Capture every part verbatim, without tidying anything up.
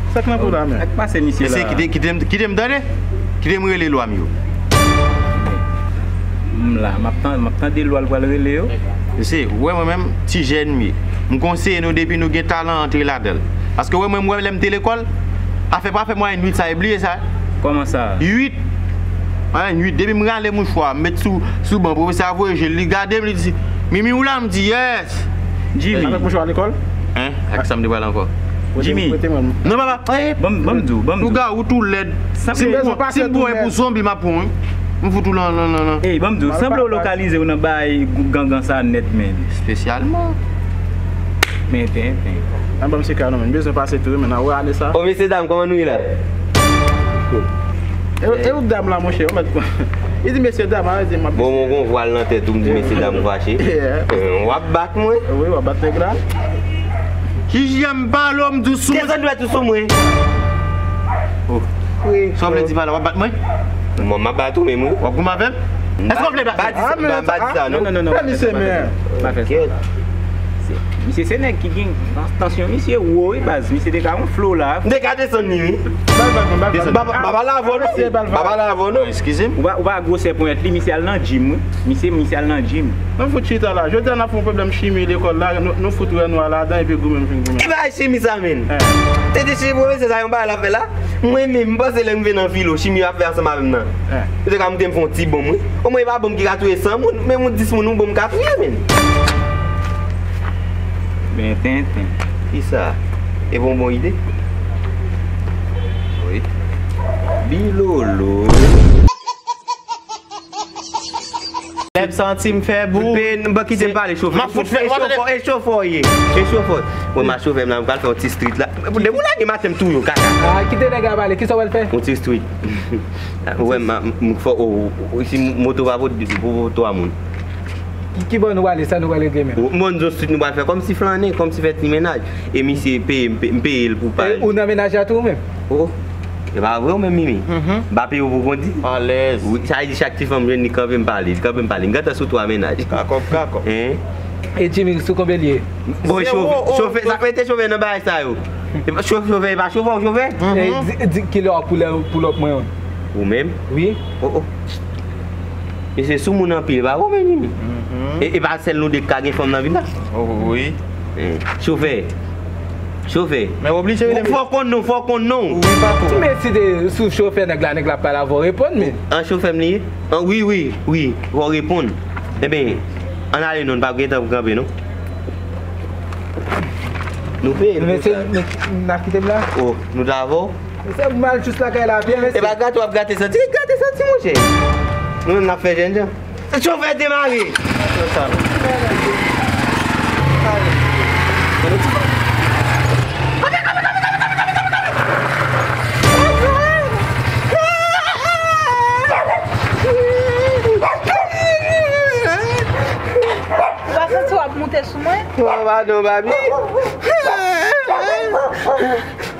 Sa k nan pou la, men? Sa k pase misye la? Mesye, kite, kite m, kite m tande. Kite m rele lwa m yo. M la, m ap tan-, m ap tande lwa l pral rele yo. Mesye, ou wè mwen menm, ti jèn m ye. M konseye nou depi nou gen talan antre ladan l. Paske ou wè mwen, m wè lè m te lekòl, afè pa fè mwayenn uit sa, e bliye sa. Kòman sa? Uit. Mwayenn uit, depi m rale mouchwa, m met sou, sou ban, pwofesè a voye je l, li gade m, li di, "Mimi, ou la?" M di, "Yes." Jimmy. Avèk mouchwa lekòl? Hein? Ak sa m te pale ankò? Jimmy. Prete mwen. Non, papa. Hey, ban m, ban m di w, ban m di w. Ou ga, ou tou lèd. Si m pran, si m pran pou zonbi, m ap pran, wi. M fout ou lan, lan, lan, lan. Hey, ban m di w, sanble w lokalize w nan bay gangan sa nèt, men. Espesyalman. Men, ten, ten. An, ban m se ka non, men. M bezwen pase tou, men. Nan wè ane sa. O, mesye dam, kòman nou ye la? E, e ou dam la, monchè, ou mèt pran. Li di mesye dam, a, li di m ap. Bon, mwen gon vwal nan tèt ou, m di mesye dam, ou fache. Yeah. Eh, w ap bat mwen? Wi, w ap bat nèg la. Jiji a m pale w, m di w sou mwen. Desann dwèt ou sou mwen. Oh. Wi. Sa w vle di pa la, w ap bat mwen? Mwen, m ap bat ou menm, wi. W ap goumen avè m? Èske w vle bat? Pa di sa, pa di sa, non. Non, non, non, non. Fè misye men. Pa fè sa. Se, misye se nèg ki gen tansyon, misye wo, wi, baz. Misye te ka yon flow la. M te ka desann li, wi. Bal, bal, bal, bal. Baba, baba la avò, non. Baba la avò, non. Eskize m. Ou pa, ou pa gwosè ponyèt li, misye al nan gym, wi. Misye, misye al nan gym. Nou fout chita la. Jodi a n ap fè yon pwoblèm chimi lekòl la, nou, nou fout wè nou al ladan epi goumen m fin goumen. Ki bagay chimi sa, menn? Eh. Te di chimi pwofesè sa yon bagay l ap fè la? Mwen menm, m panse lè m rive nan filo, chimi yo ap fè ansanm avè m nan. Eh. Yo te ka moute m fè yon ti bonm, wi. Omwen e pa bonm ki ka touye san moun, men yon dis moun, yon bonm ka touye, menn. Men tenten. Kisa? E pa yon bon ide? Wi. Bilolo. Lè m santi m fè bou. Pe, n pa kite m pale chofè. M ap fout fè, e chofè, e chofè w ye. E chofè. Mwen, m a chofè m la, m pral fè yon ti street la. Depi w lage m atè m touye w, kaka. Ah, kite nèg la pale, kisa w pral fè? Yon ti street. Ou wè, m, m, m fò, o, o, si moto pa pot, pou, pou twa moun. Ki, ki bò nou prale, sa nou pral regle menm? Mòn zon street nou pral fè kòmsi flannen, kòmsi fè ti mennaj. E misye peye, m pe-, m peye l pou pa l. E ou nan mennaj la tou ou menm? Oh, e pa vre ou menm, Mimi? M pa peye w pou kondi? Alèz. Wi, sa vle di chak ti fanm jwenn li kanpe m pale, li kanpe m pale. M gentan sou twa mennaj. Kakòp, kakòp. Hein? E Jimmy, sou konbyen l ye? Bon, chofè, chofè, sa mete chofè nan bagay sa yo. E pa cho-, chofè, e pa chofè, w chofè? E di, di kilè w ap pou lè, pou lòt mwen? Ou menm? Wi. Oh, oh. Mesye sou moun anpil, pa bon menm, Jimmy. E, e pa sèl nou de k ka gen fanm nan vil la. Oh, wi. Eh, chofè. Chofè. Men w oblije rele. Fò w konn non, fò w konn non. Wi, patwon. Men si te sou chofè nèg la, nèg la ap pale avè w, reponn, men. An chofè m li ye? An, wi, wi, wi, fò w reponn. Enben, ann ale non, n p ap gen tan pou kanpe, non. Nou peye, nou peye. Men se, men, n ap kite m la? Oh, nou t avè w? Mesye, m al jis lakay la, byen, mesye. E pa grate w ap grate santi, grate santi, monchè. Nou menm n ap fè jènjan. Chofè demare! Ou pa santi w ap moute sou mwen? Oh, padon, baby.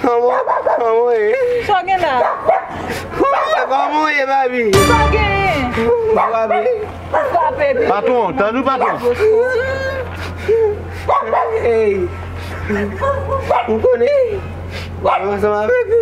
Kòman, kòman w ye? Sa w gen la? Kòman w ye, baby? Sa w genyen? Baby. Ou frape, pi. Patwon, tande w, patwon. Hey. Ou konnen? W ap ansanm avèk li.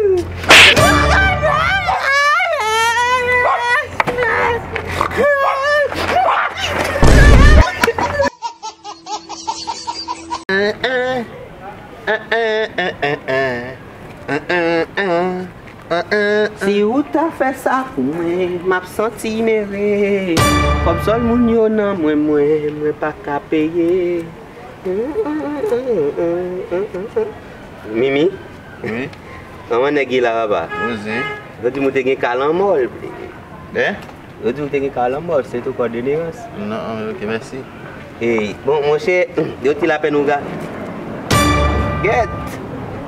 Si ou ta fè sa pou mwen, m ap santi m ere. Kòb sòl moun yo nan mwen, mwen, mwen pa ka peye. Mimi? Wi? Kòman nèg ye la, papa? Poze. Yo di m ou te gen ka lanmò. Eh? Yo di w te gen ka lanmò, se tou kòd de derans. Non, ok, mèsi. E, bon, monchè, yo ti lapèn ou ga. Gèt!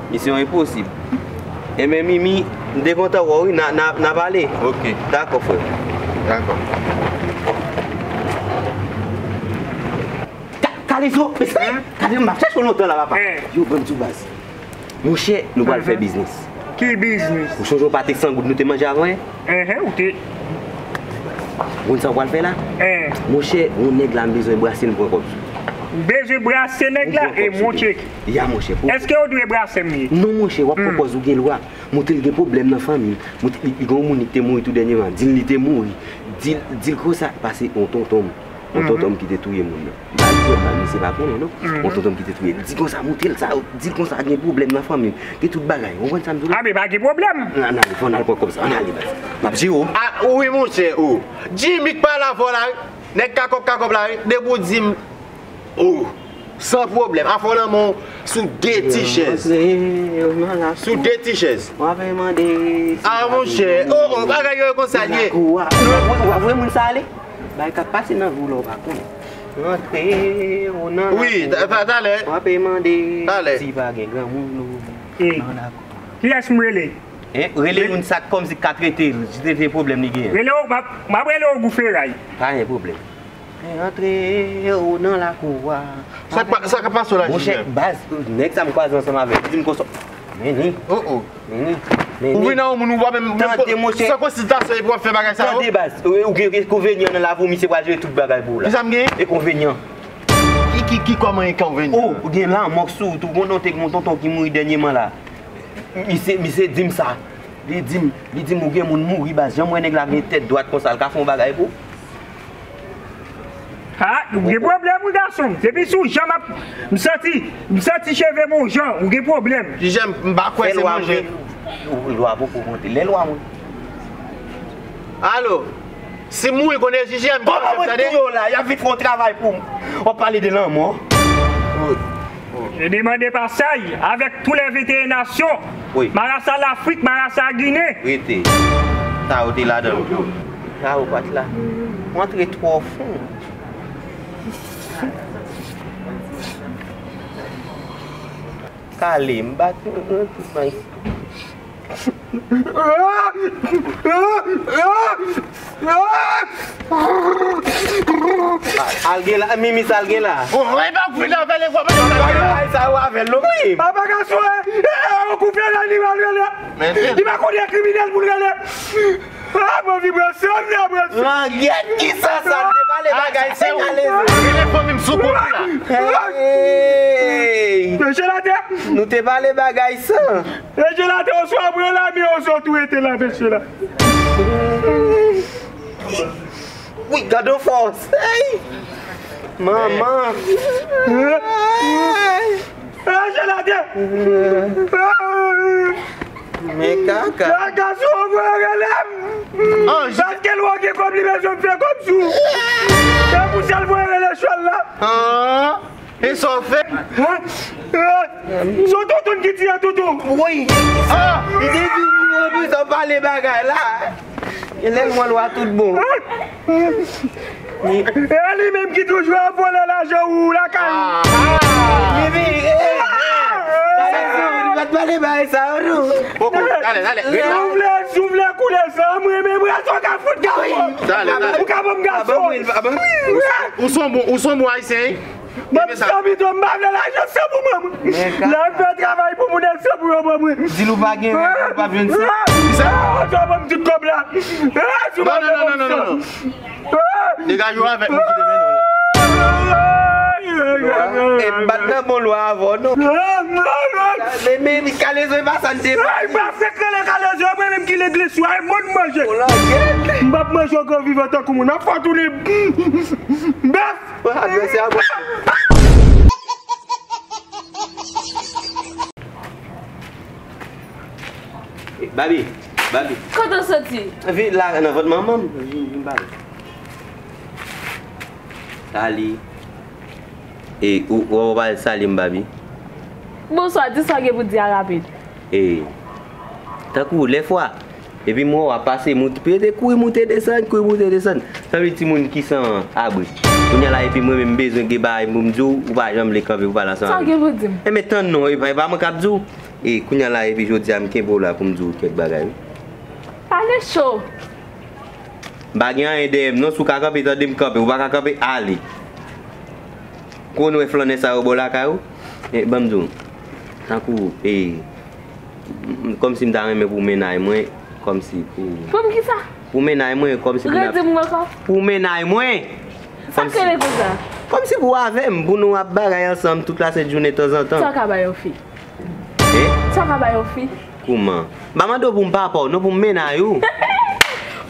Misyon enposib. Enben, Mimi, m te kontan wè w, wi, n a, n a, n a pale. Ok. Dakò, frè. Dakò. Ka-, Kalezo, mesye, Kalezo, m ap chèche w lontan la, papa. Yo, ban m di w, baz. Monchè, nou pral fè biznis. Ki biznis? Ou sonje w pa te san goud nou te manje avan yè? Enhen, ou te. Ou konn sa w pral fè la? Monchè, yon nèg la m bezwen brase l pran kòb sou. Ou bezwen brase nèg la e montre. Ya, monchè, poko. Èske yo dwe brase m ye? Non, monchè, w ap pran pòz ou gen lwa. Montre l gen pwoblèm nan fanmi l. Montre li, li gen yon moun li te mouri tou dènyèman. Di l li te mouri. Di l, di l konsa, pase yon tonton m. Yon tonton m ki te touye moun nan. M pa di w, misye pa konnen, non. Yon tonton m ki te touye. Di konsa, montre l sa, di l konsa, gen pwoblèm nan fanmi l. Gen tout bagay. Ou konprann sa m di w la? A, men pa gen pwoblèm. Ann ale, fò n al pran kòb sa. Ann ale, baz. M ap jere w. A, wi, monchè, o. Jimmy k pale avè w la, wi. Nèg kakòp, kakòp la, wi. Depi w di m, o. San pwoblèm. Afò lanmò sou de ti chèz. Sou de ti chèz. W ap mande. A, monchè. O, o, bagay yo konsa l ye. Ou ap voye moun sa ale? Bagay k ap pase nan vi w la, ou pa konnen. Rantre, ou nan lakou. Wi, ta- ta- talè. W ap mande si pa gen granmoun ou nan lakou. Kiyès m rele? Hein? Rele youn sa k kòmsi k ka trete l, trete pwoblèm li genyen. Rele w, m ap, m ap rele w Gou Feray. Pa gen pwoblèm. Rantre, ou nan lakou a. Sa k pa- sa k ap pase w la, Monchè, Jimmy? Baz, nèg sa m kwaze ansanm avè l, li di m konsa. Men ni. O, o. Men ni. Men ni. Ou vin nan yon moun ou pa menm, menm Tande, monchè. San konsiltasyon epi w ap fè bagay sa yo? Tande, baz, ou gen enkonvenyan nan lavi w, misye pral jere tout bagay pou ou la. Kisa m genyen? Enkonvenyan. Ki, ki, ki kòman enkonvenyan? O, ou gen lanmò sou ou tou, gon tonton, gon tonton ki mouri dènyèman la. Misye, misye di m sa. Li di m, li di m ou gen moun mouri, baz, jan m wè nèg la gen tèt dwat konsa, l ka fè yon bagay pou ou? Ha, ou gen pwoblèm wi gason m. Depi sou jan m ap, m santi, m santi cheve m yon jan, ou gen pwoblèm. Jijè, m pa kwè se manje. Lè lwa poko monte, lè lwa mwen. Alo, si m mouri konnen jijè, m pa fè tande. Kòman mwen tou yo la, y ap vin fè yon travay pou m. W ap pale de lanmò. Wi. Je demande pasaj avec tous les vingt et un nations. Wi. Marasa Lafrik, Marasa Ginen. Rete. Sa yo te ladan l. Sa yo pa t la. Ou antre twò fon. Kale, m bat tout bay. Al gen la, Mimi, sa l gen la. O, e pa kou la, fè l e fò, men sa l gen la. Ay, sa yo avè l, non, wi. Papa Gaston, e, e, e, kou fè la, li mal rele. Li pa konnen kriminèl pou l rele. A, mwen vibrasyon, m vibrasyon. Langyèt, ki sa, sa, m te pale bagay, se kalezi. Rele fanmi m sou kont ou la. Hey! Mesye la te. Nou te pale bagay sa. Mesye la te, oswa mwen la, men oswa tou rete la, mesye la. Wi, gad yon fòs. Hey! Manman. Mesye la te. Men kaka. Kaka sou ou voye rele m. Paske l wè gen kòb li bezwen fè kòb sou. Se pou sa l voye rele chwal la. E sa w fè? Se w toutoun ki tiye toutou. Wi. Li te di, li te di, sa w pale bagay la. Genlè l wè lwa tout bon. E li menm ki toujou ap vòlè lajan ou lakay ou. Bibi, e, e, kalezi, li pa t pale bagay sa yo, non. Poko, talè, talè. Si w vle, si w vle koule san, mwen menm, mwen, sa w ka fout gason. Talè, talè. Ou ka ban m gason. Ou s on bon, ou s on bon ayisyen, wi. Ban m san pito, m pa vle lajan san pou mwen. Lè m fè travay pou moun, èk san pou yo ban mwen. Di l ou pa gen rèv, ou p ap jwenn san. Sa w ban m tout kòb la. Non, non, non, non, non. Degaje w avèk mwen, kite men nou la. E bat nan bon lwa avè w, non. Men, men, kalezi e pa sa n te pale. Ay, pa fèk rele kalezi, mwen menm ki legliz sou, ay, moun manje. M p ap manje yon gran vivan tankou moun. An fò tounen bèf. Adrese a bon. Babi, Babi. Kote w soti? Vin la nan vant manman m. Vin, vin pale. Sali. E, ou, ou, ou pale Sali m, Babi. Bonswa, di sa w gen pou di a rapid. E, tankou lè fwa. Epi m wè w ap pase, moute, pete, kouri moute desann, kouri moute desann. Sanble timoun ki san abri. Kounye a la, epi mwen menm m bezwen gen bagay pou m di w, ou pa janm vle kanpe pou pale ansanm avè m. Sa w gen pou di m? Enben tann non, e pa, e pa mwen k ap di w. E kounye a la, epi jodi a, m kenbe w la pou m di w kèk bagay, wi. Pale cho. M pa gen anyen dèyè m non, si w ka kanpe, tande m kanpe, ou pa ka kanpe, ale. Konn wè flannè sa yo bò lakay ou? E, ban m di w. Tankou, e, M, m, kòmsi m ta renmen pou mennaj mwen, kòmsi pou... Pou m kisa? Pou mennaj mwen, kòmsi pou... Redi m ankò. Pou mennaj mwen! Sa k rele konsa? Kòmsi pou w avè m, pou nou ap bagay ansanm tout lasent jounen tanzantan. Sa w ka bay yon fi? Eh? Sa w ka bay yon fi? Kouman? M pa mande w pou m papa w, non, pou m mennaj ou.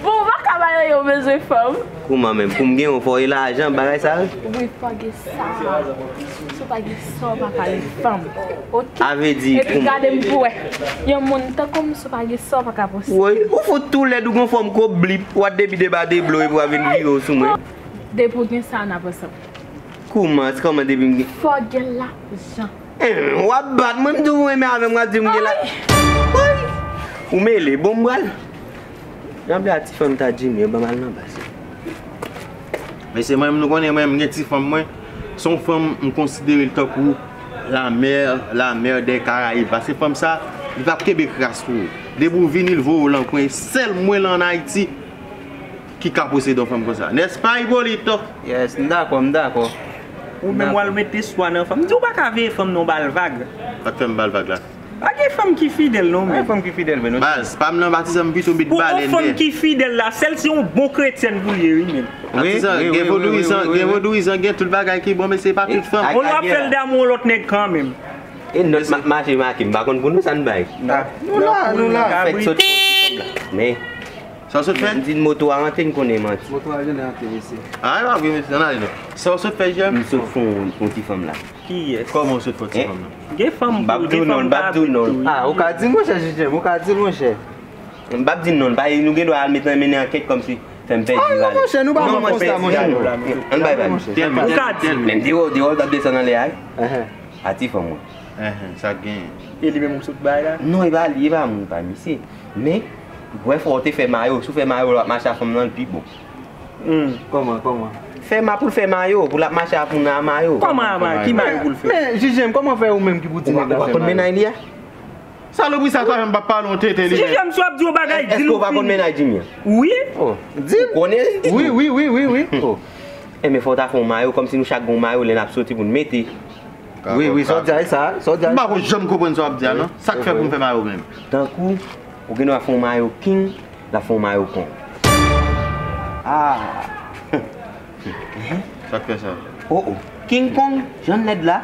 Bon, ou pa ka bay anyen, ou bezwen fanm. Kouman menm? Pou m gen yon fò e lajan, bagay sa yo? Wi, fò gen sa. Si w pa gen sa, w pa ka gen fanm. Oke? A vle di, epi kouman? Gade m pou wè. Yon moun tankou m, si w pa gen sa, w pa ka posib. Woy, ou fout tou lèd, ou gon fòm ko blip, w ap depi deba de blo epi w ap vin vire w sou mwen. Depi w gen sa, n ap ansanm. Kouman, kòman depi m gen? Fò gen lajan. Eh, w ap bat mwen, m di w renmen avè m, w ap di m gen la. Ay! Ay! Ou mele, bon m pral. Jan m di a ti fanm ta Jimmy, ban m al nan baz. Mesye, mwen menm nou konnen, mwen menm m gen ti fanm mwen. Se yon fanm m konsidere l tankou la mère, la mère des Caraïbes. Paske fanm sa, li p ap kenbe kras pou ou. Depi w vini, l voye w lan kwen. Sèl mwen lan ann Ayiti ki ka posede yon fanm konsa. N'est-ce pas, Hippolyte? Yes, m dakò, m dakò. Ou menm w al mete swa nan fanm. M di w pa ka veye fanm nan w ba l vag. Pa t fè m ba l vag la. Pa gen fanm ki fidèl non, men. Pa gen fanm ki fidèl, men non. Baz, pa m nan patizan, m pito met balèn dèyè. Pou yon fanm ki fidèl la, sèl si yon bon kretyèn pou l ye, wi, men. Patizan, gen vodouyizan, gen vodouyizan, gen tout bagay ki bon, men se pa tout fanm. On lè w ap fè l damou yon lòt nèg kanmenm. E nòt ma-, mache make, m pa konn pou nou sa n bay. Nou la, nou la. Fèk sot pou ti fanm la. Men, sa w sot fè? M di n moto a rantre, n konnen manti. Moto a janm rantre, mesye. Ah, e pa vre, mesye, ann ale non. Sa w sot fè, Jèm? M sot fè yon, yon ti fanm la. Kiyès? Kòman w sot fè yon ti fanm la? Gen fanm pou, gen fanm pa vre tou, wi. Ah, ou ka di l, monchè, Jijèm, ou ka di l, monchè. M p ap di l non, pa, nou gen dwa al met nan mennen ankèt kòmsi fè m pèdi valè. Ah, non, monchè, nou pa nan konsta, monchè. Ann bay valè. Ou ka di. Men deyò, deyò, l ap desann anlè a, wi. A ti fanm mwen. Enhen, sa k genyen? E li menm ou sot bay la? Non, e pa li, e pa mwen, pa misye. Men, wè fò w te fè mayo. Si w fè mayo, l ap mache a fanm nan, l pi bon. Hmm. Kòman, kòman? Fè ma-, pou l fè mayo, pou l ap mache a fanm nan a mayo. Kòman a mayo? Ki mayo pou l fè? Men, Jijèm, kòman fè ou menm ki pou di nèg la fè mayo? Ou pa konn mennaj li a? Salopri sa, sa fè m p ap pale w tete li menm. Jijèm, si w ap di yon bagay, di l ou fini. Èske w pa konn mennaj Jimmy an? Wi. Oh, di l. Ou konnen li? Wi, wi, wi, wi, wi. Oh. Enben, fò w ta fè yon mayo, kòmsi nou chak gen yon mayo, lè n ap soti pou n mete. Wi, wi, sa w di a, e sa, sa w di a. M pa ko janm konprann sa w ap di a, non. Sa k fè pou m fè mayo menm? Tankou, ou gen dwa fè yon mayo king, l ap fè yon mayo kong. Ah! Sa k fè sa? Oh, oh. King Kong, jan l lèd la,